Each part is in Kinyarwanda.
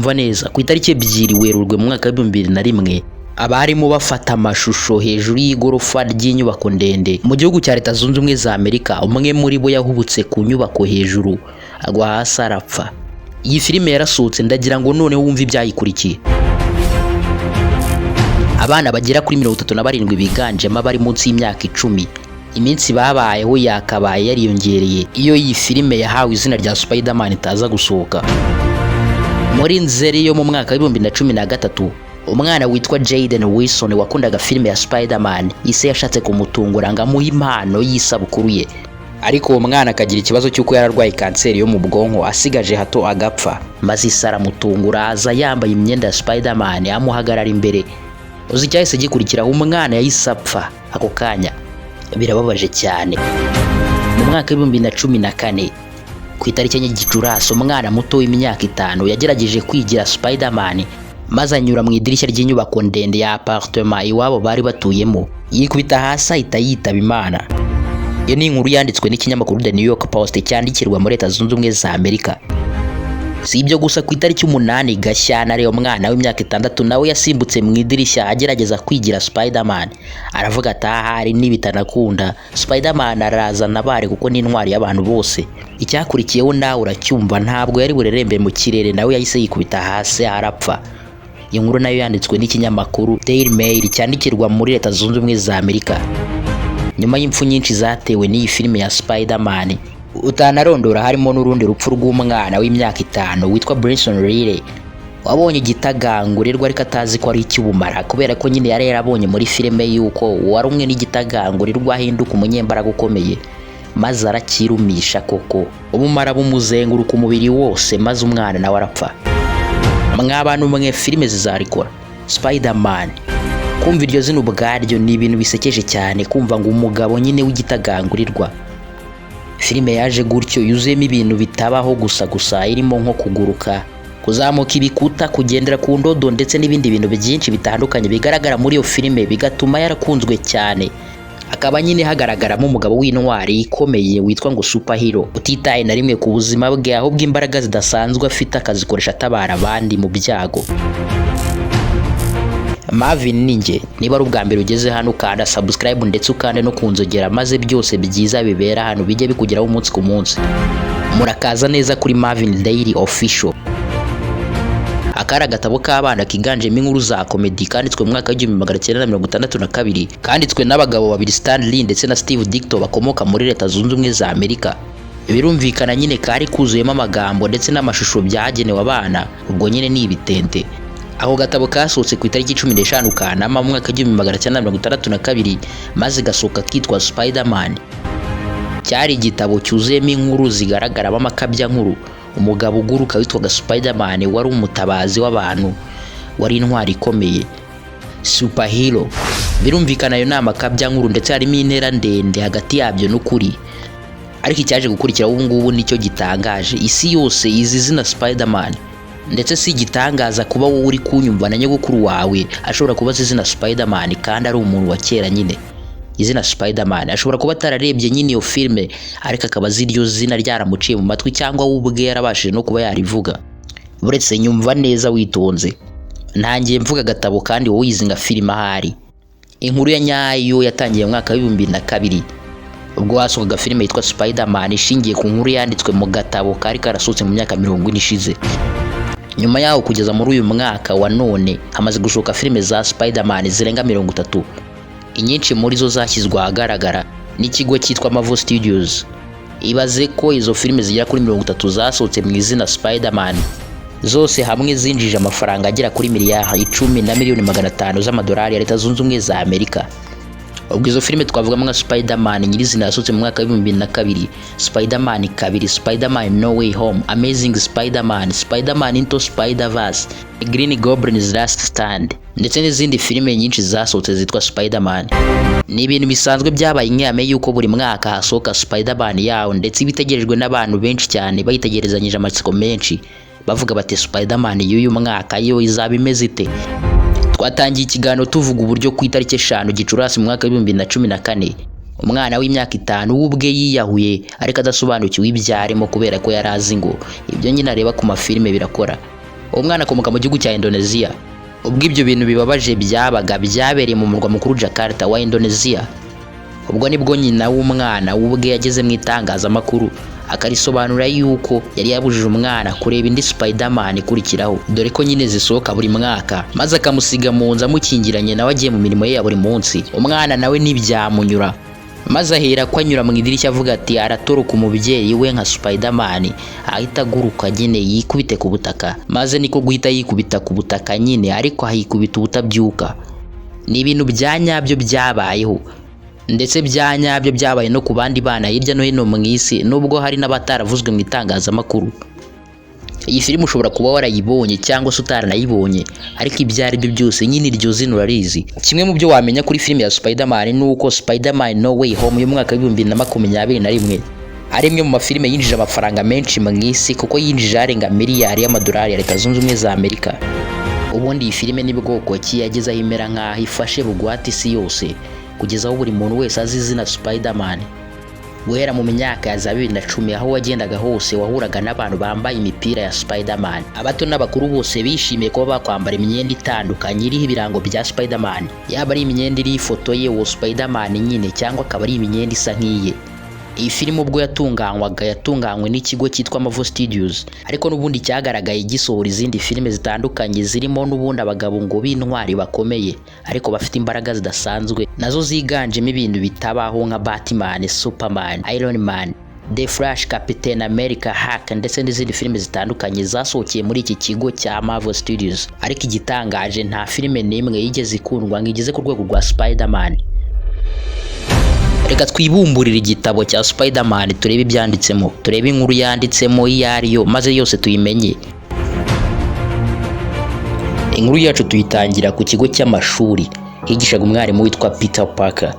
Nyumva neza, ku itariki 2 Werurwe mu mwaka wa 2001, abarimo bafata amashusho hejuru y'igorofa ry'inyubako ndende mu gihugu cya Leta Zunze Ubumwe za Amerika, umwe muri bo yahubutse ku nyubako hejuru, agwa hasi, arapfa. Iyi filime yarasohotse, ndagira ngo noneho wumve ibyayikurikiye. Abana bagera kuri 37 biganjemo abari munsi y'imyaka 10, iminsi babayeho yakabaye yariyongereye iyo iyi filime yahawe izina rya Spider-Man itaza gusohoka. Muri Nzeri yo mu mwaka wa 2013, umwana witwa Jaden Wilson wakundaga filime ya Spider-Man, ise yashatse kumutungura ngo amuhe impano y'isabukuru ye, ariko uwo mwana akagira ikibazo cy'uko yararwaye kanseri yo mu bwonko, asigaje hato agapfa, maze ise aramutungura, aza yambaye imyenda ya Spider-Man, amuhagarara imbere. Uzi icyahise gikurikiraho? Umwana yahise apfa ako kanya. Birababaje cyane. Mu mwaka wa 2014, ku itariki 4 Gicurasi, umwana muto w'imyaka 5 yagerageje kwigira Spider-Man, maze anyura mu idirishya ry'inyubako ndende ya appartement iwabo bari batuyemo, yikubita hasi, ahita yitaba Imana. Iyo ni inkuru yanditswe n'ikinyamakuru The New York Post cyandikirwa muri Leta Zunze Ubumwe za Amerika. Si ibyo gusa, ku itariki 8 Gashyantare, umwana w'imyaka 6 nawe yasimbutse mu idirishya agerageza kwigira Spider-Man. Aravuga ati: "Ahari nibitanakunda, Spider-Man araza nabare, kuko ni intwari y'abantu bose." Icyakurikiyeho nawe uracyumva, ntabwo yari burerembe mu kirere, nawe yahise yikubita hasi, arapfa. Iyi nkuru nayo yanditswe n'ikinyamakuru Daily Mail cyandikirwa muri Leta Zunze Ubumwe za Amerika. Nyuma y'impfu nyinshi zatewe n'iyi filime ya Spider-Man utanarondora, harimo n'urundi rupfu rw'umwana w'imyaka 5 witwa Brinson Riley, wabonye igitagangurirwa ariko atazi ko ari icy'ubumara, kubera ko nyine yari yarabonye muri filime y'uko warumwe n'igitagangurirwa ahinduka umunyembaraga ukomeye, maze arakirumisha koko, ubumara bumuzenguruka umubiri wose, maze umwana nawe arapfa. Mwa bantu mwe, filime zizarikora. Spider-Man, kumva iryo zina ubwaryo ni ibintu bisekeje cyane, kumva ngo umugabo nyine w'igitagangurirwa. Filime yaje gutyo yuzuyemo ibintu bitabaho gusa gusa, irimo nko kuguruka, kuzamuka ibikuta, kugendera ku ndodo, ndetse n'ibindi bintu byinshi bitandukanye bigaragara muri iyo filime, bigatuma yarakunzwe cyane. Hakaba nyine hagaragaramo umugabo w'intwari ikomeye witwa ngo superhero, utitaye na rimwe ku buzima bwe, ahubwo imbaraga zidasanzwe afite akazikoresha atabara abandi mu byago. Marvin ninjye. Niba ari ubwa mbere ugeze hano, ukanda subscribe ndetse ukande no ku nzogera, maze byose byiza bibera hano bijye bikugeraho umunsi ku munsi. Murakaza neza kuri Marvin Daily Official. Akari agatabo k'abana kiganjemo inkuru za komedi, kanditswe mu mwaka wa 1962, kanditswe n'abagabo babiri, Stan Lee ndetse na Steve Ditko, bakomoka muri Leta Zunze Ubumwe za Amerika. Birumvikana nyine kari kuzuyemo amagambo ndetse n'amashusho byagenewe abana, ubwo nyine ni ibitente. Ako gatabo kasohotse ku itariki 15 Kanama mu mwaka wa 1962, maze gasohoka kitwa Spider-Man. Cyari igitabo cyuzuyemo inkuru zigaragaramo amakabyankuru, umugabo uguruka witwaga Spider-Man, wari umutabazi w'abantu, wari intwari ikomeye, superhero. Birumvikana ayo ni amakabyankuru, ndetse harimo intera ndende hagati yabyo n'ukuri. Ariko icyaje gukurikiraho ubu ngubu nicyo gitangaje. Isi yose izi izina Spider-Man, ndetse si igitangaza kuba wowe uri kunyumva na nyogokuru wawe ashobora kuba azi izina Spider-Man kandi ari umuntu wa kera nyine. Izina Spider-Man ashobora kuba atararebye nyine iyo filime, ariko akaba azi iryo zina ryaramuciye mu matwi, cyangwa we ubwe yarabashije no kuba yarivuga. Uretse nyumva neza witonze, ntangiye mvuga agatabo kandi wowe uyizi nka filime ahari. Inkuru ya nyayo yatangiye mu mwaka wa 2002, ubwo hasohokaga filime yitwa Spider-Man ishingiye ku nkuru yanditswe mu gatabo kari karasohotse mu myaka 40 ishize. Nyuma yaho kugeza muri uyu mwaka wa none, hamaze gusohoka filime za Spider-Man zirenga 30. Inyinshi muri zo zashyizwe ahagaragara n'ikigo cyitwa Marvel Studios. Ibaze ko izo filime zigera kuri 30 zasohotse mu izina Spider-Man zose hamwe zinjije amafaranga agera kuri miliyari 10 na miliyoni 500 z'amadolari ya Leta Zunze Ubumwe za Amerika. Ubwo izo filime twavugamo nka Spider-Man nyirizina yasohotse mu mwaka wa 2002, Spider-Man 2, Spider-Man No Way Home, Amazing Spider-Man, Spider-Man Into Spider-Verse, Green Goblin's Last Stand, ndetse n'izindi filime nyinshi zasohotse zitwa Spider-Man. Ni ibintu bisanzwe byabaye inkame yuko buri mwaka hasohoka Spider-Man yawo, ndetse ibitegerejwe n'abantu benshi cyane, bayitegerezanyije amatsiko menshi, bavuga bati: "Spider-Man y'uyu mwaka yo izaba imeze ite?" Twatangiye ikiganiro tuvuga uburyo ku itariki 5 Gicurasi mu mwaka wa 2014, umwana w'imyaka 5 we ubwe yiyahuye, ariko adasobanukiwe ibyo arimo, kubera ko yari azi ngo ibyo nyine areba ku mafilime birakora. Uwo mwana akomoka mu gihugu cya Indonesia. Ubwo ibyo bintu bibabaje byabaga byabereye mu murwa mukuru Jakarta wa Indonesia. Ubwo nibwo nyina w'umwana ubwe yageze mu itangazamakuru akarisobanura yuko yari yabujije umwana kureba indi Spiderman ikurikiraho, dore ko nyine zisohoka buri mwaka, maze akamusiga mu nzu amukingiranye, nawe agiye mu mirimo ye ya buri munsi. Umwana nawe ntibyamunyura, maze ahera ko anyura mu idirishya avuga ati aratoroka umubyeyi we nka Spiderman, ahita aguruka nyine yikubite ku butaka. Maze niko guhita yikubita ku butaka nyine, ariko ahikubita ubutabyuka. Ni ibintu bya nyabyo byabayeho, ndetse bya nyabyo byabaye no ku bandi bana hirya no hino mu isi, nubwo hari n'abataravuzwe mu itangazamakuru. Iyi filime ushobora kuba warayibonye cyangwa se utaranayibonye, ariko ibyo ari byo byose nyine iryo zina urarizi. Kimwe mu byo wamenya kuri filime ya Spider-Man ni uko Spider-Man No Way Home y'umwaka wa 2021 ari imwe mu mafilime yinjije amafaranga menshi mu isi, kuko yinjije arenga miliyari y'amadolari ya Leta Zunze Ubumwe za Amerika. Ubundi iyi filime ni bwoko ki yageze aho imera nk'aho ifashe bugwate isi yose, kugeza aho buri muntu wese azi izina Spider-Man? Guhera mu myaka ya za 2010, aho wagendaga hose wahuraga n'abantu bambaye imipira ya Spider-Man. Abato n'abakuru bose bishimiye kuba bakwambara imyenda itandukanye iriho ibirango bya Spider-Man, yaba ari imyenda iriho ifoto ye uwo Spider-Man nyine, cyangwa akaba ari imyenda isa nk'iye. Iyi filime ubwo yatunganywaga, yatunganywe n'ikigo cyitwa Marvel Studios, ariko n'ubundi cyagaragaye gisohora izindi filime zitandukanye zirimo n'ubundi abagabo ngo b'intwari bakomeye ariko bafite imbaraga zidasanzwe, nazo ziganjemo ibintu bitabaho nka Batman, Superman, Iron Man, The Flash, Captain America, Hulk ndetse n'izindi filime zitandukanye zasohokeye muri iki kigo cya Marvel Studios. Ariko igitangaje, nta filime n'imwe yigeze ikundwa ngo igeze ku rwego rwa Spider-Man. Reka twibumburire igitabo cya Spider-Man, turebe ibyanditsemo, turebe inkuru yanditsemo iyo ariyo, maze yose tuyimenye. Inkuru yacu tuyitangira ku kigo cy'amashuri higishaga umwarimu witwa Peter Parker.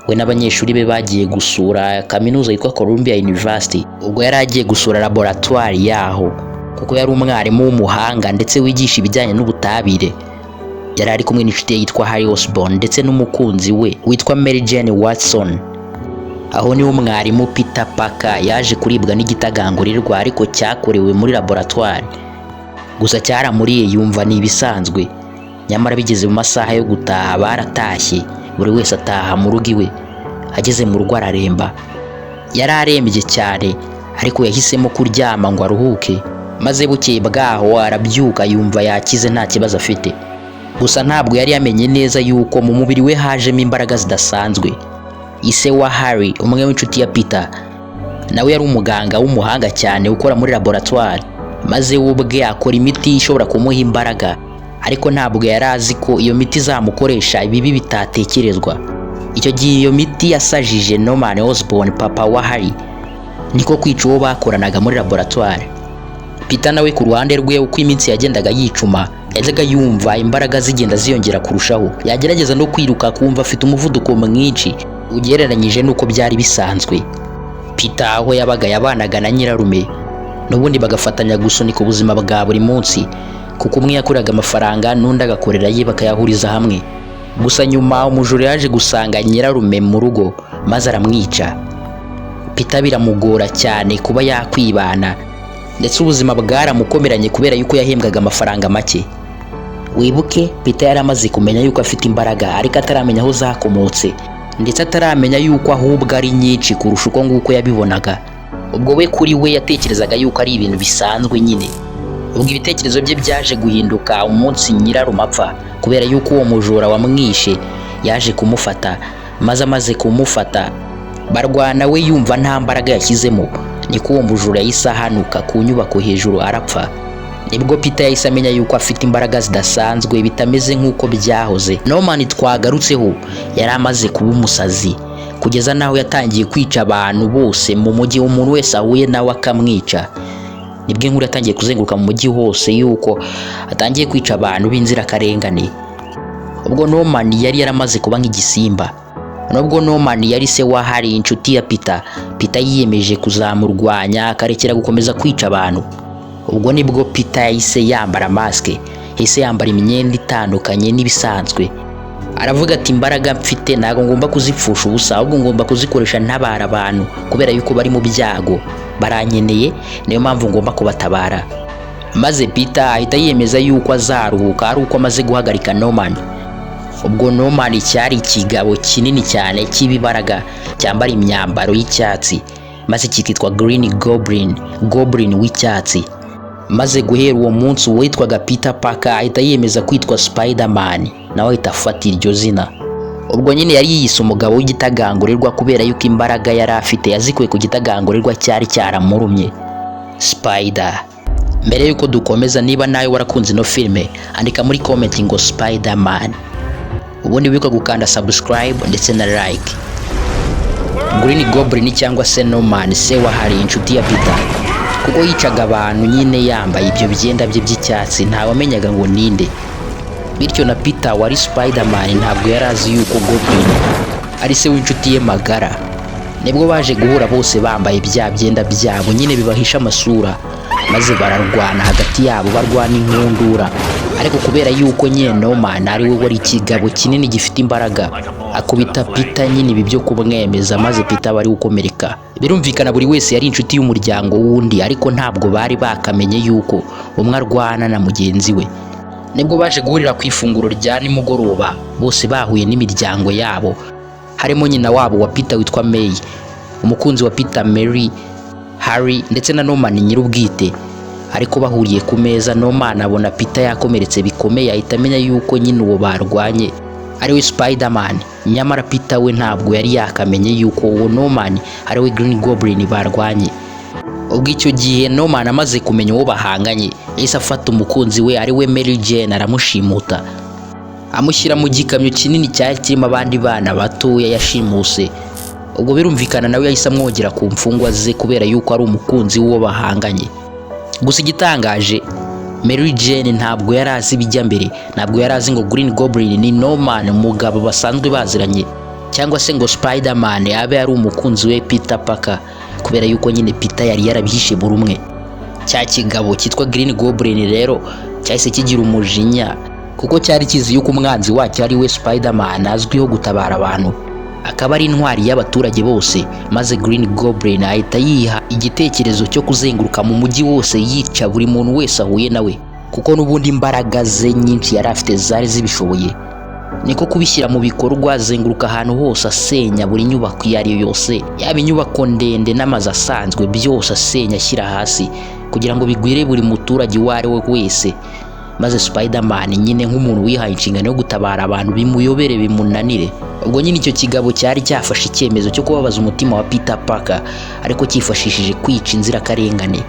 We n'abanyeshuri be bagiye gusura kaminuza yitwa Columbia University. Ubwo yari agiye gusura laboratwari yaho, kuko yari umwarimu w'umuhanga ndetse wigisha ibijyanye n'ubutabire. Yari ari kumwe n'inshuti ye yitwa Harry Osborn ndetse n'umukunzi we witwa Mary Jane Watson. Aho niho umwarimu Peter Parker yaje kuribwa n'igitagangurirwa, ariko cyakorewe muri laboratwari. Gusa cyaramuriye yumva ni ibisanzwe. Nyamara bigeze mu masaha yo gutaha, baratashye, buri wese ataha mu rugo iwe. Ageze mu rugo araremba. Yari arembye cyane, ariko yahisemo kuryama ngo aruhuke, maze bukeye bwaho arabyuka yumva yakize, nta kibazo afite. Gusa ntabwo yari yamenye neza yuko mu mubiri we hajemo imbaraga zidasanzwe. Ise wa Harry, umwe w'inshuti ya Peter, nawe yari umuganga w'umuhanga cyane ukora muri laboratwari, maze we ubwe akora imiti ishobora kumuha imbaraga, ariko ntabwo yari azi ko iyo miti izamukoresha ibibi bitatekerezwa. Icyo gihe iyo miti yasajije Norman Osborn, papa wa Harry, niko kwica uwo bakoranaga muri laboratwari. Peter nawe ku ruhande rwe, uko iminsi yagendaga yicuma, yajyaga yumva imbaraga zigenda ziyongera kurushaho, yagerageza no kwiruka akumva afite umuvuduko mwinshi ugereranyije n'uko byari bisanzwe. Peter aho yabaga yabanaga na nyirarume, n'ubundi bagafatanya gusunika ubuzima bwa buri munsi, kuko umwe yakoreraga amafaranga n'undi agakorera ye, bakayahuriza hamwe. Gusa nyuma umujura yaje gusanga nyirarume mu rugo maze aramwica. Peter biramugora cyane kuba yakwibana, ndetse ubuzima bwaramukomeranye kubera yuko yahembwaga amafaranga make. Wibuke, Peter yari amaze kumenya yuko afite imbaraga, ariko ataramenya aho zakomotse, ndetse ataramenya yuko ahubwo ari nyinshi kurusha uko nguko yabibonaga. Ubwo we kuri we yatekerezaga yuko ari ibintu bisanzwe nyine. Ubwo ibitekerezo bye byaje guhinduka umunsi nyirarume apfa, kubera yuko uwo mujura wamwishe yaje kumufata, maze amaze kumufata barwana, we yumva nta mbaraga yashyizemo, niko uwo mujura yahise ahanuka ku nyubako hejuru arapfa. Nibwo Peter yahise amenya yuko afite imbaraga zidasanzwe, bitameze nk'uko byahoze. Norman twagarutseho yari amaze kuba umusazi, kugeza n'aho yatangiye kwica abantu bose mu mujyi, umuntu wese ahuye nawe akamwica. Nibwo inkuru yatangiye kuzenguruka mu mujyi hose yuko atangiye kwica abantu b'inzirakarengane. Ubwo Norman yari yaramaze kuba nk'igisimba. Nubwo Norman yari se wa Harry, inshuti ya Peter, Peter yiyemeje kuzamurwanya akarekera gukomeza kwica abantu. Ubwo nibwo Peter yahise yambara maske, yahise yambara imyenda itandukanye n'ibisanzwe. Aravuga ati: "Imbaraga mfite ntabwo ngomba kuzipfusha ubusa, ahubwo ngomba kuzikoresha ntabara abantu, kubera yuko bari mu byago, barankeneye, niyo mpamvu ngomba kubatabara." Maze Peter ahita yiyemeza yuko azaruhuka ari uko amaze guhagarika Norman. Ubwo Norman cyari ikigabo kinini cyane cy'ibibaraga, cyambara imyambaro y'icyatsi, maze kikitwa Green Goblin, Goblin w'icyatsi. Maze guhera uwo munsi, uwitwaga Peter Parker ahita yiyemeza kwitwa Spider-Man, nawe ahita afata iryo zina. Ubwo nyine yari yiyise umugabo w'igitagangurirwa, kubera yuko imbaraga yari afite yazikuye ku gitagangurirwa cyari cyaramurumye, Spider. Mbere yuko dukomeza, niba nawe warakunze ino filime, andika muri comment ngo "Spider-Man", ubundi wibuka gukanda subscribe ndetse na like. Green Goblin cyangwa se Norman, se wa Harry, inshuti ya Peter, kuko yicaga abantu nyine yambaye ibyo byenda bye by'icyatsi, ntawamenyaga ngo ninde. Bityo na Peter wari Spider-Man ntabwo yari azi yuko Goblin ari se w'inshuti ye magara. Nibwo baje guhura bose bambaye bya byenda byabo nyine bibahisha amasura, maze bararwana hagati yabo, barwana inkundura. Ariko kubera yuko nyine Norman ari we wari ikigabo kinini gifite imbaraga, akubita Peter nyine ibi byo kumwemeza, maze Peter aba ari gukomereka. Birumvikana buri wese yari inshuti y'umuryango w'undi, ariko ntabwo bari bakamenye yuko umwe arwana na mugenzi we. Nibwo baje guhurira ku ifunguro rya nimugoroba, bose bahuye n'imiryango yabo, harimo nyina wabo wa Peter witwa May, umukunzi wa Peter Mary, Harry ndetse na Norman nyir'ubwite. Ariko bahuriye ku meza, Norman abona Peter yakomeretse bikomeye, ahita amenya yuko nyine uwo barwanye ari we Spider-Man. Nyamara Peter we ntabwo yari yakamenye yuko uwo Norman ari we Green Goblin barwanye. Ubwo icyo gihe Norman amaze kumenya uwo bahanganye, yahise afata umukunzi we ari we Mary Jane, aramushimuta, amushyira mu gikamyo kinini cyari kirimo abandi bana batoya yashimuse. Ubwo birumvikana nawe yahise amwongera ku mfungwa ze, kubera yuko ari umukunzi w'uwo bahanganye. Gusa igitangaje, Mary Jane ntabwo yari azi ibijya mbere. Ntabwo yari azi ngo Green Goblin ni Norman, umugabo basanzwe baziranye, cyangwa se ngo Spider-Man abe ari umukunzi we Peter Parker, kubera yuko nyine Peter yari yarabihishe buri umwe. Cya kigabo cyitwa Green Goblin rero cyahise kigira umujinya, kuko cyari kizi yuko umwanzi wacyo ari we Spider-Man, azwiho gutabara abantu, akaba ari intwari y'abaturage bose. Maze Green Goblin ahita yiha igitekerezo cyo kuzenguruka mu mujyi wose yica buri muntu wese ahuye nawe, kuko n'ubundi imbaraga ze nyinshi yari afite zari zibishoboye. Niko kubishyira mu bikorwa, azenguruka ahantu hose asenya buri nyubako iyo ari yo yose, yaba inyubako ndende n'amazu asanzwe, byose asenya ashyira hasi kugira ngo bigwire buri muturage uwo ari we wese. Maze Spider-Man nyine nk'umuntu wihaye inshingano yo gutabara abantu, bimuyobere bimunanire. Ubwo nyine icyo kigabo cyari cyafashe icyemezo cyo kubabaza umutima wa Peter Parker, ariko cyifashishije kwica inzirakarengane.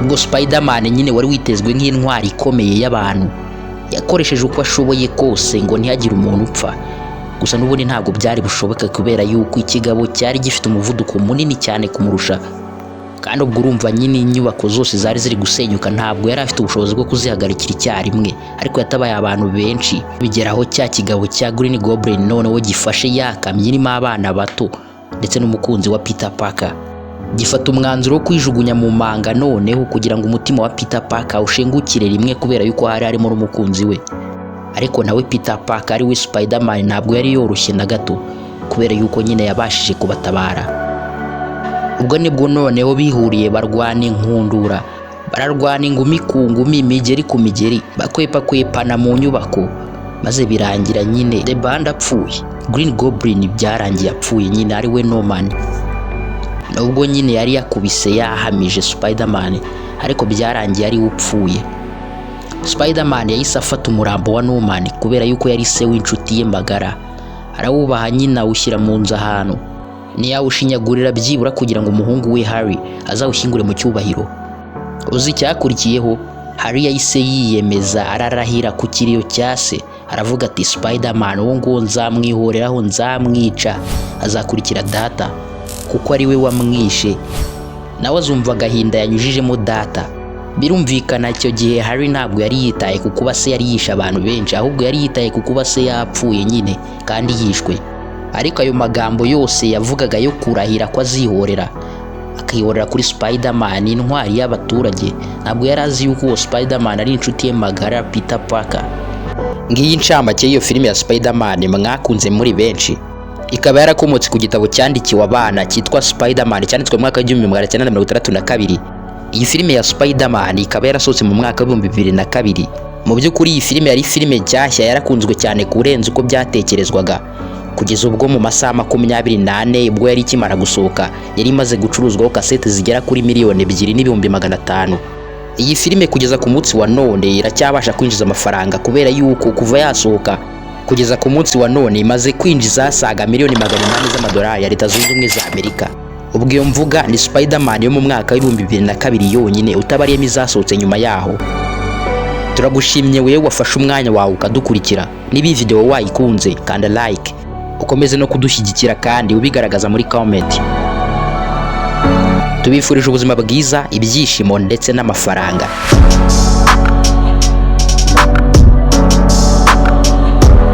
Ubwo Spider-Man nyine wari witezwe nk'intwari ikomeye y'abantu, yakoresheje uko ashoboye kose ngo ntihagire umuntu upfa. Gusa n'ubundi ntabwo byari bushoboke, kubera yuko ikigabo cyari gifite umuvuduko munini cyane kumurusha. Kandi ubwo urumva nyine inyubako zose zari ziri gusenyuka, ntabwo yari afite ubushobozi bwo kuzihagarikira icyarimwe, ariko yatabaye abantu benshi. Bigeraho cya kigabo cya Green Goblin noneho gifashe yakamye irimo abana bato ndetse n'umukunzi wa Peter Parker, gifata umwanzuro wo kwijugunya mu manga noneho kugira ngo umutima wa Peter Parker ushengukire rimwe, kubera yuko hari harimo n'umukunzi we. Ariko nawe Peter Parker ari we Spider-Man ntabwo yari yoroshye na gato, kubera yuko nyine yabashije kubatabara. Ubwo nibwo noneho bihuriye barwana inkundura, bararwana ingumi ku ngumi, imigeri ku migeri, bakwepakwepana mu nyubako, maze birangira nyine The Band apfuye. Green Goblin byarangiye apfuye nyine, ari we Norman. Nubwo nyine yari yakubise yahamije Spider-Man, ariko byarangiye ari we upfuye. Spider-Man yahise afata umurambo wa Norman, kubera yuko yari se w'inshuti ye magara, arawubaha nyine, awushyira mu nzu ahantu, ntiyawushinyagurira, byibura kugira ngo umuhungu we Harry azawushyingure mu cyubahiro. Uzi icyakurikiyeho? Harry yahise yiyemeza, ararahira ku kiriyo cya se, aravuga ati: "Spider-Man uwo nguwo nzamwihoreraho, nzamwica, azakurikira data kuko ari we wamwishe, nawe azumva agahinda yanyujijemo data." Birumvikana icyo gihe Harry ntabwo yari yitaye ku kuba se yari yishe abantu benshi, ahubwo yari yitaye ku kuba se yapfuye nyine kandi yishwe. Ariko ayo magambo yose yavugaga yo kurahira ko azihorera, akihorera kuri Spider-Man, intwari y'abaturage, ntabwo yari azi yuko uwo Spider-Man ari inshuti ye magara Peter Parker. Ngiyi incamake y'iyo filime ya Spider-Man mwakunze muri benshi, ikaba yarakomotse ku gitabo cyandikiwe abana cyitwa Spider-Man, cyanditswe mu mwaka w'1962. Iyi filime ya Spider-Man ikaba yarasohotse mu mwaka wa 2002. Mu by'ukuri iyi filime yari filime nshyashya, yarakunzwe cyane kurenza uko byatekerezwaga, kugeza ubwo mu masaha 24 ubwo yari ikimara gusohoka yari imaze gucuruzwaho kasete zigera kuri 2,500,000. Iyi filime kugeza ku munsi wa none iracyabasha kwinjiza amafaranga, kubera yuko kuva yasohoka kugeza ku munsi wa none imaze kwinjiza asaga miliyoni 800 z'amadolari ya Leta Zunze Ubumwe za Amerika. Ubwo iyo mvuga ni Spider-Man yo mu mwaka wa 2002 yonyine, utabariyemo izasohotse nyuma yaho. Turagushimye wewe wafashe umwanya wawe ukadukurikira. Niba iyi video wayikunze, kanda like, ukomeze no kudushyigikira kandi ubigaragaza muri comment. Tubifurije ubuzima bwiza, ibyishimo ndetse n'amafaranga.